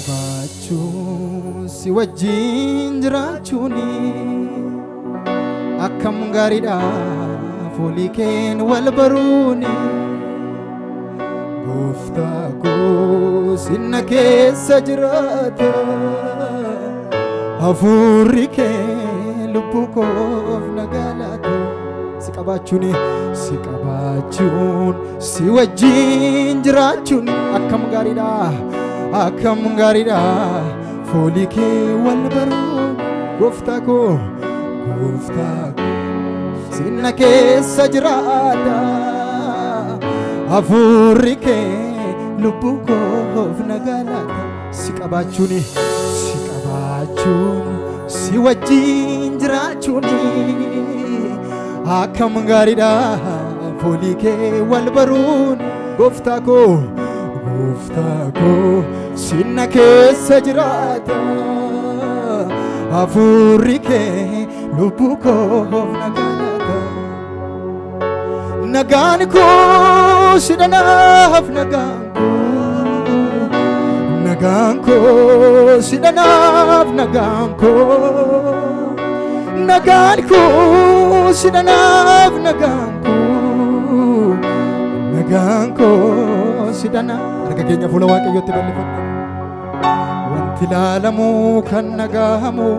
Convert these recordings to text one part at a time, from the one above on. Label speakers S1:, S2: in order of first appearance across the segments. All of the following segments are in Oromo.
S1: qabaachuun si wajjin jiraachuun akkam gaariidha foolii keen wal baruun gooftaa koo sinna keessa jiraata hafuurri kee lubbuu koof nagaa laata si qabaachuun si qabaachuun si wajjin jiraachuun akkam gaariidha akkam gaariidha foolii kee wal baruun gooftaa koo gooftaa koo sinna keessa jiraata hafuurri kee lubbuu koof nagaa laata si qabaachuun si qabaachuun si wajjin jiraachuun akkam gaariidha foolii kee wal baruun gooftaa koo gooftaa koo sinna keessa jiraata hafuurri kee lubbuu koof nagaa laata nagaan koo si dhanaaf nagaan koo nagaan koo si dhanaaf nagaan koo nagaan koo si dhanaaf nagaan koo nagaan koo si dhanaaf harka keenya fuula waaqayyootti bal'ifanna wanti ilaalamu kan nagahamu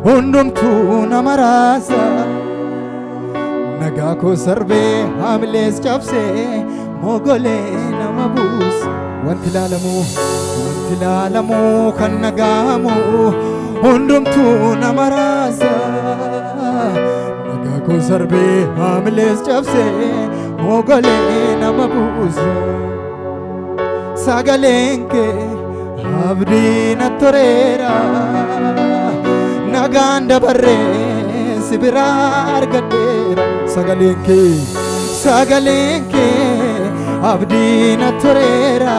S1: hundumtuu nama raasa nagaa koo sarbee haamilees cabsee mogolee nama buusa wanti ilaalamu wanti ilaalamu kan nagahamu hundumtuu nama raasa nagaa koo sarbee haamilees cabsee mogolee nama buusa sagaleen kee abdii na toreera nagaan dabarree si biraa argadheera sagaleen kee sagaleen kee abdii na toreera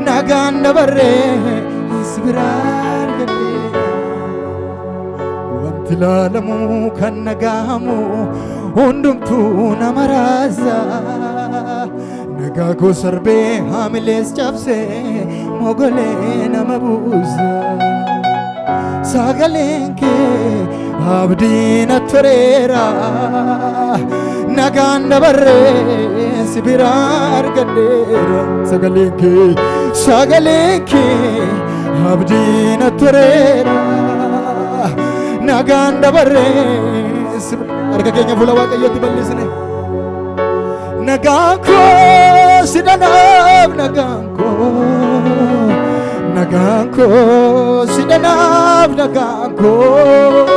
S1: nagaan dabarree si biraa argadheera wanti ilaalamu kan nagahamu hundumtuu nama raasa nagaa koo sarbee haamilees cabsee mogolee nama buusa sagaleen kee abdii na toreera nagaan dabarree si biraa argadheera sagaleen kee sagaleen kee abdii na toreera nagaan dabarree si biraa harka keenya fuula waaqayyootti bal'isne nagaan koo si dhanaaf nagaan koo nagaan koo si dhanaaf nagaan koo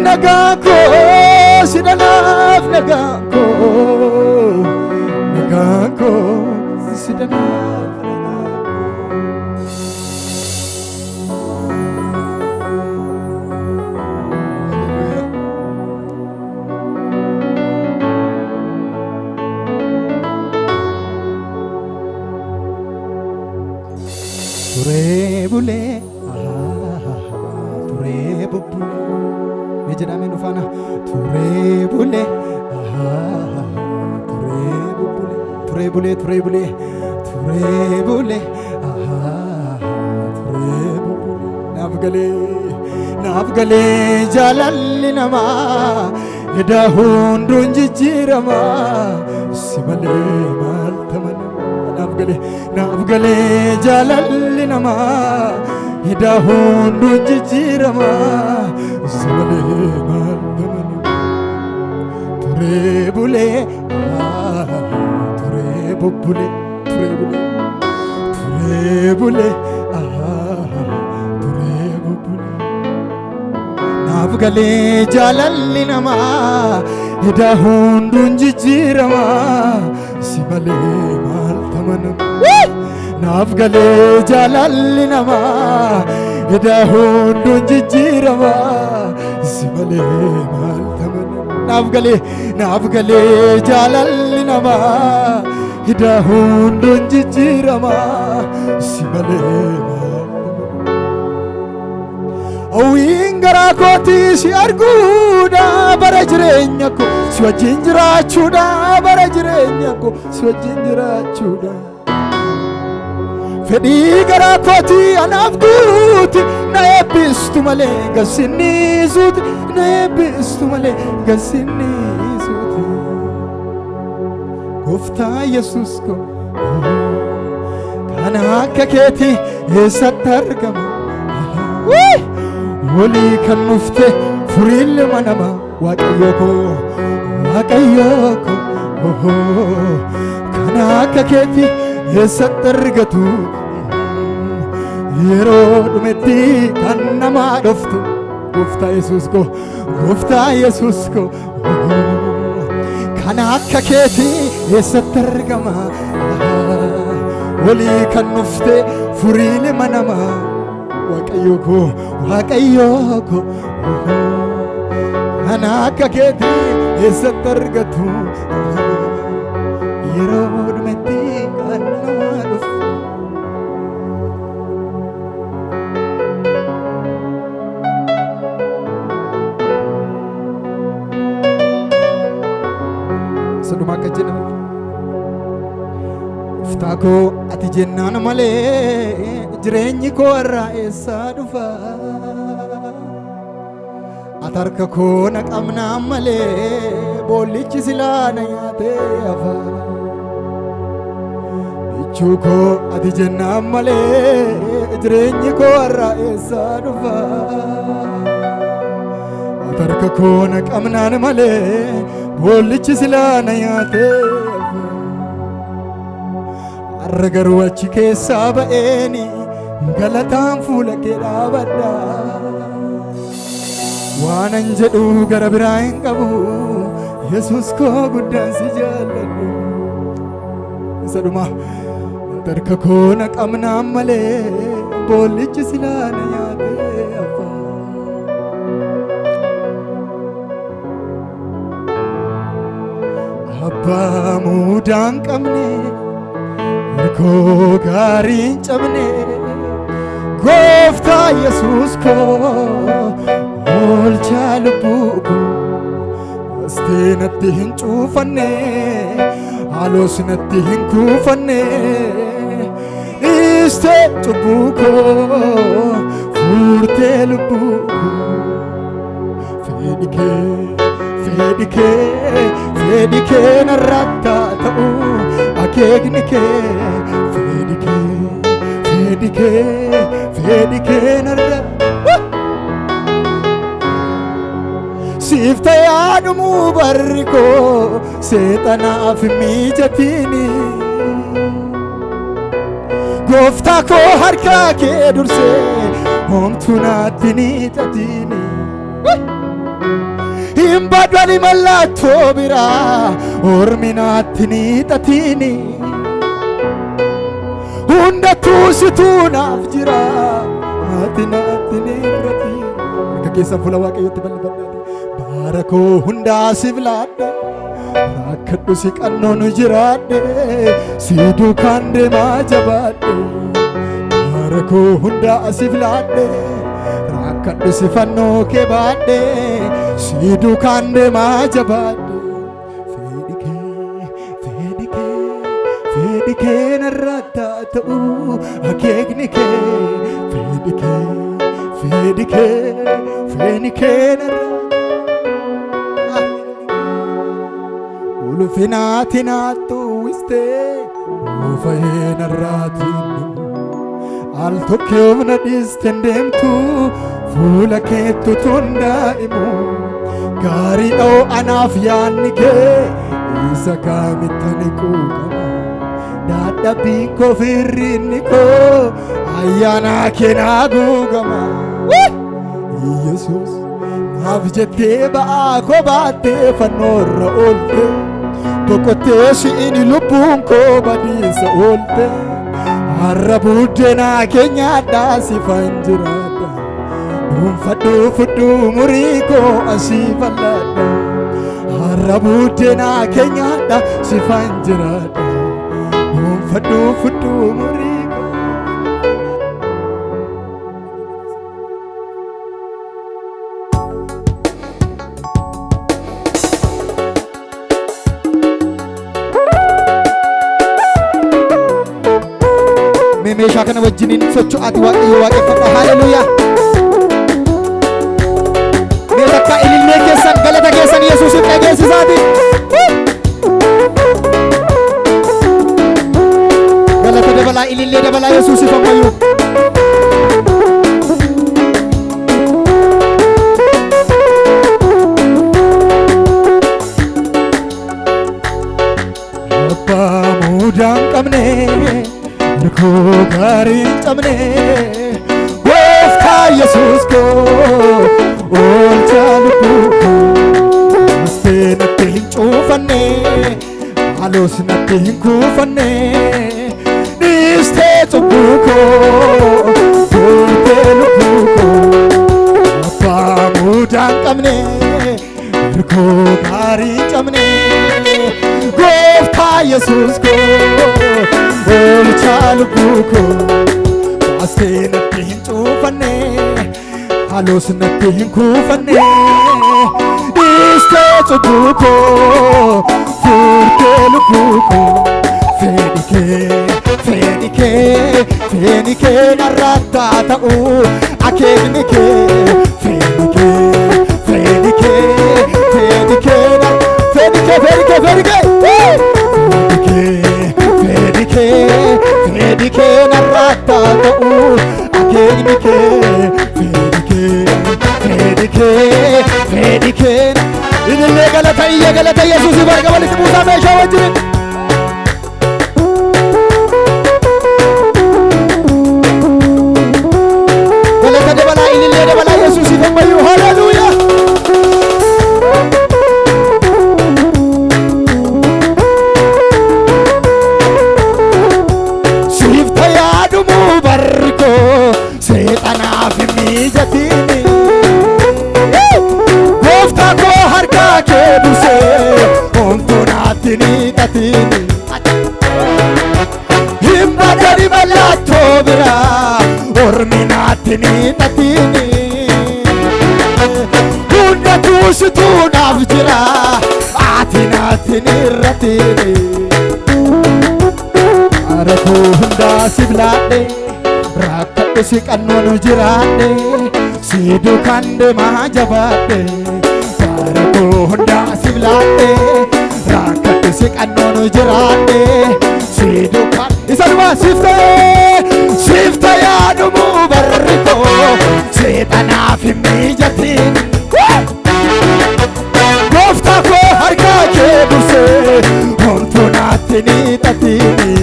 S1: nagaan koo si dhanaaf nagaan koo nagaan koo si dhanaaf nagaan koo. Hallelujah. Turee bulee turee bubbulee ni jedhamee nu faana turee bulee turee bubbulee turee bulee turee bulee turee bulee turee bubbulee naaf galee naaf galee jaalalli namaa eda hunduun jijjiirama si malee maal tamana naaf galee naaf galee jaalalli namaa eda hunduun jijjiirama si malee maal tamana turee bulee turee bubbulee turee bulee turee bulee turee bubbulee naaf galee jaalalli namaa eda hunduun jijjiirama si malee maal tamanama naaf galee jaalalli namaa eda hunduun jijjiirama si malee maal tamanama naaf galee naaf galee jaalalli namaa eda hunduun jijjiirama si malee maal tamanama Hawwiin garaa kootii si arguudha bara jireenya koo si wajjin jiraachuudha bara jireenya koo si wajjin jiraachuudha. Fedhii garaa kootii anaaf guuti, na eebbistu malee gasinniisuuti, na eebbistu malee gasinniisuuti. Gooftaa Yesuus koo, kana akka keetii eessatti argama? Walii kan dhufte furiin ilma namaa, Waaqayyo koo, Waaqayyo koo, kana akka keetii eessatti argatu? Yeroo dhumetti kan namaa dhuftu, Gooftaa Yesuus koo, Gooftaa Yesuus koo, kana akka keetii eessatti argama? Walii kan dhufte furiin ilma namaa, Waaqayyo koo, Waaqayyo koo, kana akka keetii eessatti argatu? Yeroo dhumetti kan namaa dhuftu. Soduma akka jedhamu. Gooftaa koo, ati jennaan malee jireenyi koo irraa eessaa dhufa? Ati harka koo na qabnaan malee boollichi silaa na nyaatee hafa. Michuu koo, ati jennaan malee jireenyi koo irraa eessaa dhufa? Ati harka koo na qabnaan malee boollichi silaa na nyaatee hafa. Har'a garuu achi keessaa ba'eeni galataan fuula kee dhaabadha. Waanan jedhu gara biraa hin qabu, Yesuus koo, guddaan si jaalladhu. Isa dhuma, harka koo na qabnaan malee boollichi silaa na nyaatee hafa. Abbaa mudaa hin qabne, hirkoo gaarii hin cabne, Gooftaa Yesuus koo, oolchaa lubbuu koo, Bastee natti hin cuufanne, haaloos natti hin kuufanne, dhiistee cubbuu koo, furtee lubbuu koo. Fedhi kee, fedhi kee, fedhi kee narratti haa ta'u, akeekni kee, fedhi kee, fedhi kee, fedhi kee narratti. Siif ta'ee dhumuu barri koo seexanaaf hin mijatini. Gooftaa koo, harka kee dursee homtuu naatti ni xatini. Hin badani mallattoo biraa ormi naatti ni xatini. Hundattuu situu naaf jira, ati naatti ni irrati. Harka keessan fuula Waaqayyootti bal'ifadhaati. Baara koo hundaa siif laadhe. Rakkadhu si qannoon jiraadhe, si duukaan deemaa jabaadhe. Baara koo hundaa siif laadhe. Rakkadhu si fannoo kee baadhe, si duukaan deemaa jabaadhe. Fedhi kee, fedhi kee, fedhi kee narratti haa ta'u, akeekni kee, fedhi kee, fedhi kee, fedhi kee narratti. Ulfinaati naattu uwwistee oofahee narraatiin al tokko of na dhiisten deemtu, fuula keettu tun daa'imu gaarii dha'oo anaaf yaanni kee isa kaamittan quuqama. Dadhabbiin koo firrinni koo ayyaana kee naa guugama. Yesuus, naaf jettee ba'aa koo baattee fannoorra oolte, boqottee si'in lubbuun koo badiisa oolte. Har'a buddeenaa keenyaadhaa sifan jiraadha, dhuunfadhuu fudhuu murii koo asii falladha. Har'a buddeenaa keenyaadha sifan jiraadha, dhuunfadhuu fudhuu murii koo. Mee Meeshaa kana wajjiniin socho'aati Waaqayyo waaqeffadha. Haleluuyaa. Mee takka ilillee keessan galata keessan Yesuusiif dhageessisaati. Galata dabalaa, ilillee dabalaa Yesuusiif ammayyuu. Abbaa mudaa hin qabne, hirkoo gaarii hin cabne, Gooftaa Yesuus koo, oolchaa lubbuu koo. Mastee natti hin cuufanne, haaloos natti hin kuufanne, dhiistee cubbuu koo, fuutee lubbuu koo. Abbaa mudaa hin qabne, hirkoo gaarii hin cabne, Gooftaa Yesuus koo, oolchaa lubbuu koo. Baastee natti hin cuufanne, haaloos natti hin kuufanne, dhiistee cubbuu koo, fuutee lubbuu koo. Fedhi kee, fedhi kee, fedhi kee narratti haa ta'u, akeekni kee, fedhi kee, fedhi kee, fedhi kee nar, fedhi kee, fedhi kee, fedhi kee, fedhi kee, fedhi kee, fedhi kee narratti haa ta'u, akeekni kee, fedhi kee, fedhi kee, fedhi kee. Ilillee galata, iyya galata Yesuusiif harka walitti buusaa meeshaa wajjin. Galata dabalaa, ilillee dabalaa Yesuusiif ammayyuu. Haleluuyaa. Siif tayaadhumuu barri koo, seexanaaf hin mijatini. Gooftaa koo, harkaa kee dursee homtuu naatti ni xatini. Hin badani mallattoo biraa, ormi naatti ni xatini. Hunda tuusituu naaf jira, ati naatti ni irratini. Rakkoo hundaa siif laadhe, rakkadhu si qannoon jiraadhe, si duukaan deemaa jabaadhe. Rakkoo hundaa siif laadhe, rakkadhu si qannoon jiraadhe, si duukaan isa dhumaa siif ta'ee, siif ta'ee dhumuu barri koo, seexanaaf hin mijatin. Gooftaa koo, harkaa kee dursee homtuu naatti ni xatini.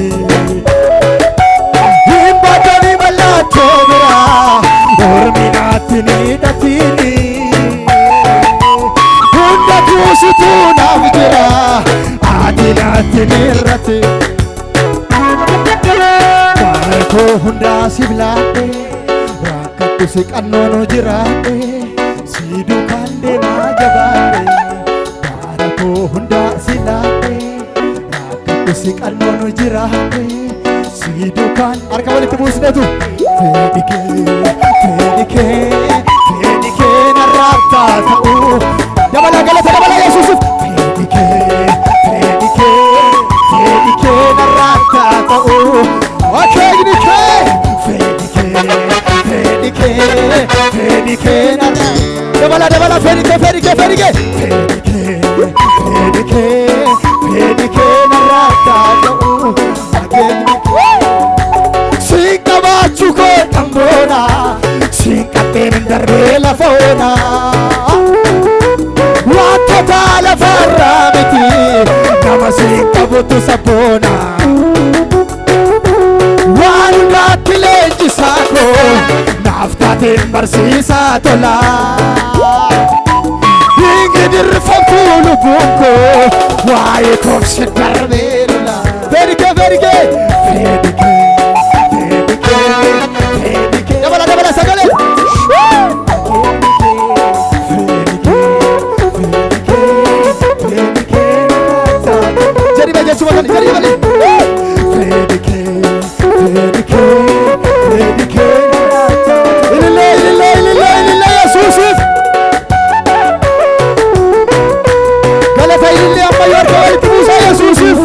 S1: Hin badani mallattoo biraa, ormi naatti ni xatini. Hunda tuusituu naaf jira, ati naatti ni irratti. Bara koo hundaa siif laadhe, rakkadhu si qannoon jiraadhe, si duukaan deemaa jabaadhe. Bara koo hundaa si laadhe, rakkadhu si qannoon jiraadhe, si duukaan harka walitti buusnetu. Fedhi kee, fedhi kee, fedhi kee narratti haa ta'u. Dabalaa galata dabalaa Yesuusiif. Fedhi kee, fedhi kee, fedhi kee narratti haa ta'u. Akeekni kee, fedhi kee, fedhi kee, fedhi kee narratti. Dabalaa dabalaa, fedhi kee, fedhi kee, fedhi kee. Fedhi kee, fedhi kee, fedhi kee narratti haa ta'u. Akeekni kee. Siin qabaachuu koo dhamboona, siin qabbeen darbee lafa oona. Wantoota lafarraa miti, nama siin qabutu sabboona. Waan hundaatti leenjisaa koo, naaf taateen barsiisaa tola. Hin gidirfamtu lubbuun koo, waa'ee koobsi darbee lola. Fedhi kee, fedhi kee, fedhi kee, fedhi kee, fedhi kee. Dabala dabala sagalee. Fedhi kee, fedhi kee, fedhi kee jedhi bee jechuu bakka jedhi malee. Fedhi kee, fedhi kee, fedhi kee. Ilillee, ilillee, ilillee, ilillee Yesuusiif. Galata, ilillee ammayyuu harka walitti buusaa Yesuusiif.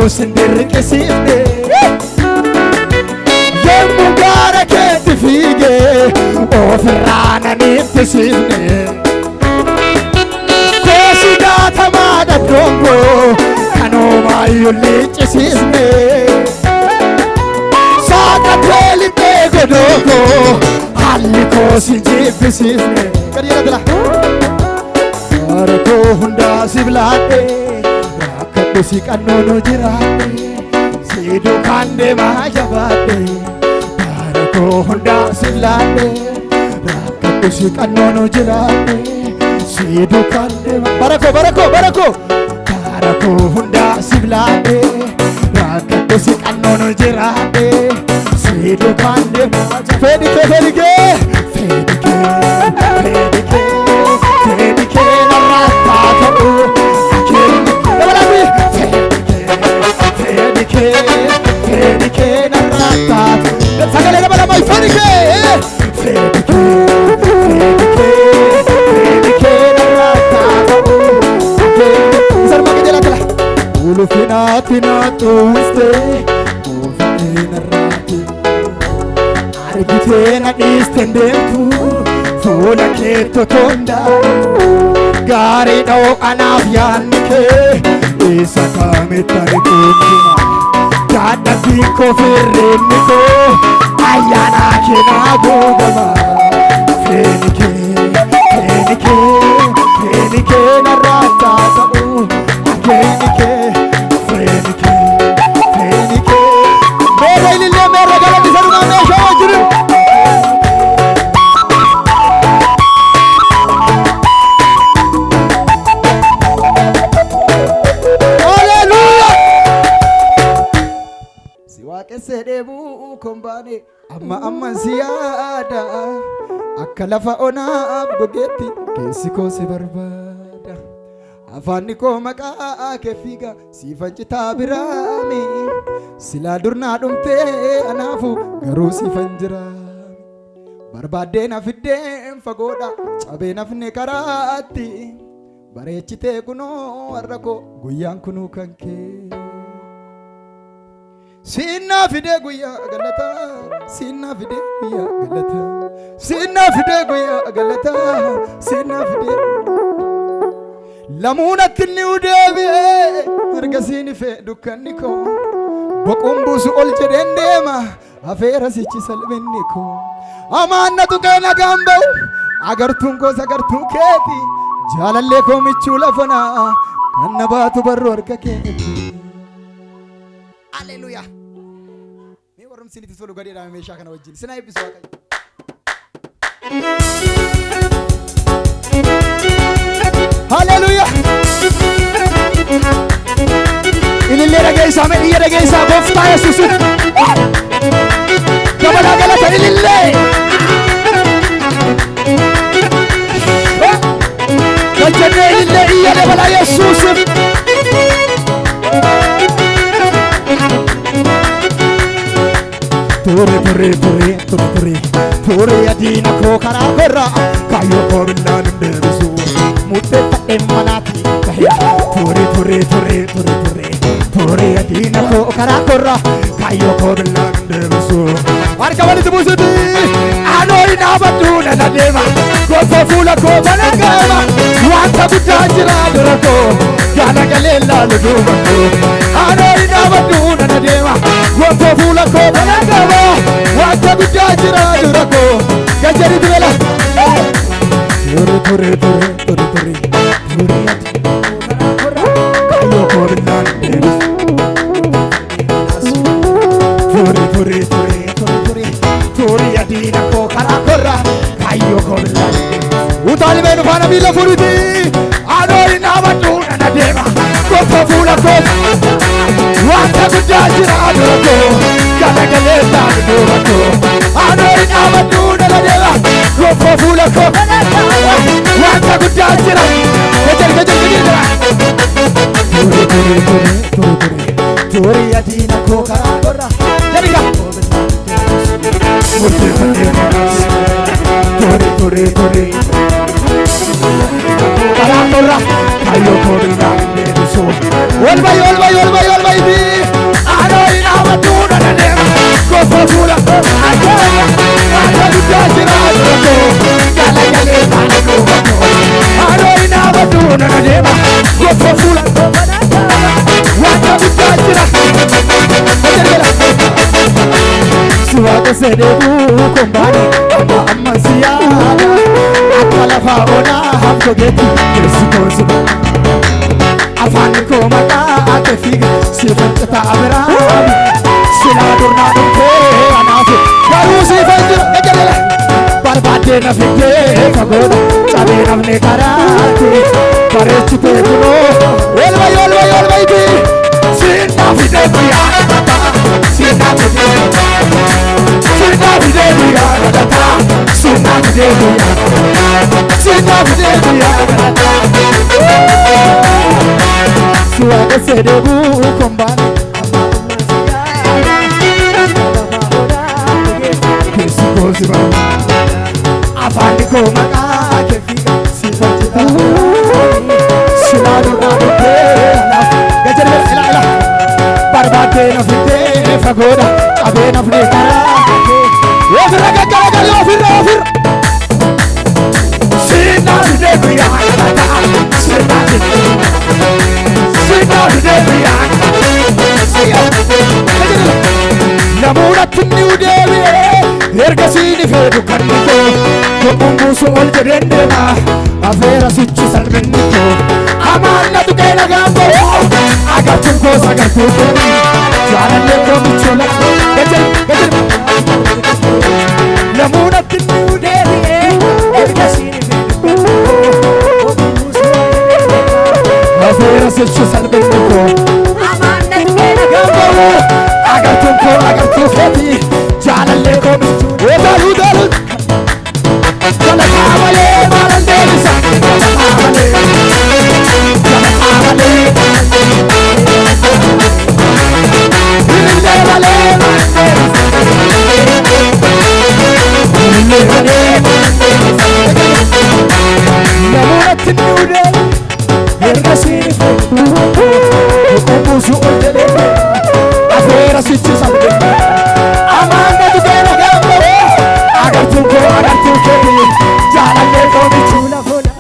S1: koo sin dirqisiifne. Yemmuu gaara keetti fiigee ofirraa nan ittisiifne. Koosi gaatamaa daddoongoo kanumaayyuu liccisiisne. Saaqatee lixee godoo haalli koo si jibbisiifne. Gadi jala dila. Gaara koo hundaa si bilaadhe rakkadhu si qannoonoo jiraadhe si duukaan deemaa jabaadhe. Gaara koo hundaa si bilaadhe rakkadhu si qannoonoo jiraadhe si duukaan deemaa. Bara koo bara koo bara koo. Gaara koo hundaa si bilaadhe rakkadhu si qannoonoo jiraadhe si duukaan deemaa. Fedhi kee fedhi kee fedhi kee fedhi kee fedhi kee narraa ta'u akeekni dabalafi fedhi kee fedhi kee fedhi kee narraa ta'u sagalee dabalamaa fedhi kee fedhi kee fedhi kee fedhi kee narraa ta'u akeekni sarma qajeelaa tala ulfinaatti naattu wistee goofitee narraati argitee na dhiisten deemtu fuula keetti otoo hin gaarii dha'oo anaaf yaadni kee isa kamitti ani guutumaa dadhabbiin koo firrinni koo ayyaana kee naa guutama fedhi kee fedhi kee fedhi kee narraa ta'u akeekni kee fedhi kee fedhi kee meerra ilillee meerra galanni sadumaa meeshaa wajjin. Haleluuyaa! Si waaqessee dheebuu kombaane amma amman si yaada akka lafa onaaf gogeetti keessi koo si barbaada. Afaanni koo maqaa kee fiiga siifan citaa biraami silaa durnaa dhumtee anaafu garuu siifan jira. Barbaaddee na fiddeen fagoodha cabee nafne karaatti bareechitee kunoo har'a koo guyyaan kunuu kan kee. Siinaa fidee guyyaa galataa siinaa fidee guyyaa galataa siinaa fidee guyyaa galataa siinaa fidee. Lamuunatti inni deebi'ee ergasiin ifee dukkanni koo boquun buusu ol jedheen deema afeera sichi salphinni koo. Amaan na tuqee nagaan ba'u agartuun koos agartuu keeti jaalallee koo michuu lafanaa kan na baatu barru harka keeti. Haleluuyaa. Mee warrumsi itti tolu gadeedhaan meeshaa kana wajjin sinaa eebbisu Waaqayyo. Haleluuyaa. Ilillee dhageessaa mee iyya dhageessaa gooftaa Yesuusitti. Dabalaa galata ilillee. Galchannee ilillee iyya dabalaa Yesuusiif. Ture ture ture ture ture ture adiina koo karaa korraa kaayyoo koo billaan hin deebisu murteeffadheen manaati bahe ture ture ture ture ture ture adiina koo karaa korraa kaayyoo koo billaan hin deebisu harka walitti buusuti anoo hin dhaabadhu nan adeema gosa fuula koo banaan ga'eema wanta guddaa jira dura koo galagalee laalu duuba koo anoo hin dhaabadhu nan adeema gosa fuula koo banaan ga'eema wanta guddaa jira dura koo gajjari dibela ture ture ture ture ture ture kaayyoo koo billaan hin deebisu ture ture ture ture ture ture adiina koo karaa korraa kaayyoo koo billaan hin deebisu utaalee nu faana miila fuudhiti anoo hin dhaabadhu nan adeema gosa fuula koo wanta guddaa jira dura koo galagalee laalu duuba koo anoo hin dhaabadhu nan adeema gosa fuula koo wanta guddaa jira gajjari gajjari gajjari ture ture ture ture ture ture adiina koo karaa korraa jedhiga murteeffadhee ture ture ture karaa korraa kaayyoo koo billaan hin deebisu ol bayi ol bayi ol bayi ol bayi. Gooftaa fuula ajaa'iba wanta guddaa jira dura koo galagalee faana duuba koo anoo hin dhaabadhu nan adeema gooftaa fuula wanta guddaa jira. Si waaqa sedeebu kombaani amma amma si yaada akka lafa onaa hamtogeetti keessi koo si afaan koo maqaa kee fiiga si faccata Abiraam silaa durnaa dhuftee anaaf garuu si jira gajalala barbaaddee na fiddee fagoodha cabee nafne karaatti bareechitee kunoo ol bayi ol bayi ol bayitii sinna fidee guyyaa galataa sinna fidee sinna fidee guyyaa galataa sinna fidee guyyaa sinna fidee guyyaa galataa si waaqa sedeebu kombaani keessi koo si barbaada afaan koo maqaa kee fiiga si faccita silaa durnaa dhuftee anaaf gajalala ila ila barbaaddee na fiddee fagoodha qabee nafne karaa ofirra gaggaragali ofirra ofirra sinna fidee guyyaa galataa sinna fidee sinna fidee guyyaa namootatti ni deebi'ee ergasii ni feedu kan ni koo tokkoon buusu ol jedheen deema afeera sichi salphinni koo amaan na tuqee nagaan ba'u agartuun koos agartuu keeti jaalallee koo michoola gajal gajal namootatti ni
S2: Deebi'ee ergasii ni feedu
S1: afeera sichi salphinni koo
S2: Amaan na tuqee nagaan
S1: nagaan ba'u agartuun koo agartuu keeti jaalallee koo michoola utaalu utaalu galataa malee maalan deebisa galataa malee galataa malee ilillee malee maalan deebisa ilillee malee maalan deebisa namootatti ni udee
S2: ergasii ni feedu
S1: buusu ol jedhee afeera sichi salphine amaan na tuqee nagaan ba'u agartuun koo agartuu keeti jaalallee koo michuu
S2: fuula fuula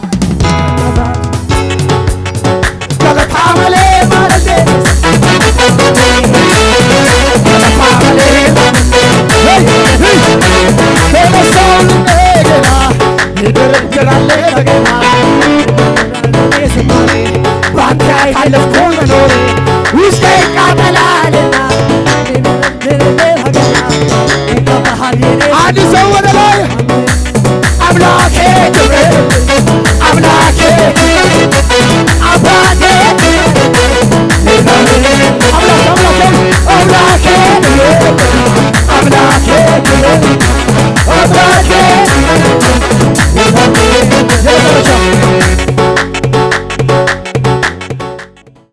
S1: galataa malee maalan deebisa galataa malee hey hey keessa eegena ni derejjerallee dhagena baante akaalaf koo manoore ውስጤ ይቃጠላልና አንድ ሰው ወደ ላይ አምላኬ ክብሬ አምላኬ አባቴ አምላክ አምላኬ አምላኬ አምላኬ አባቴ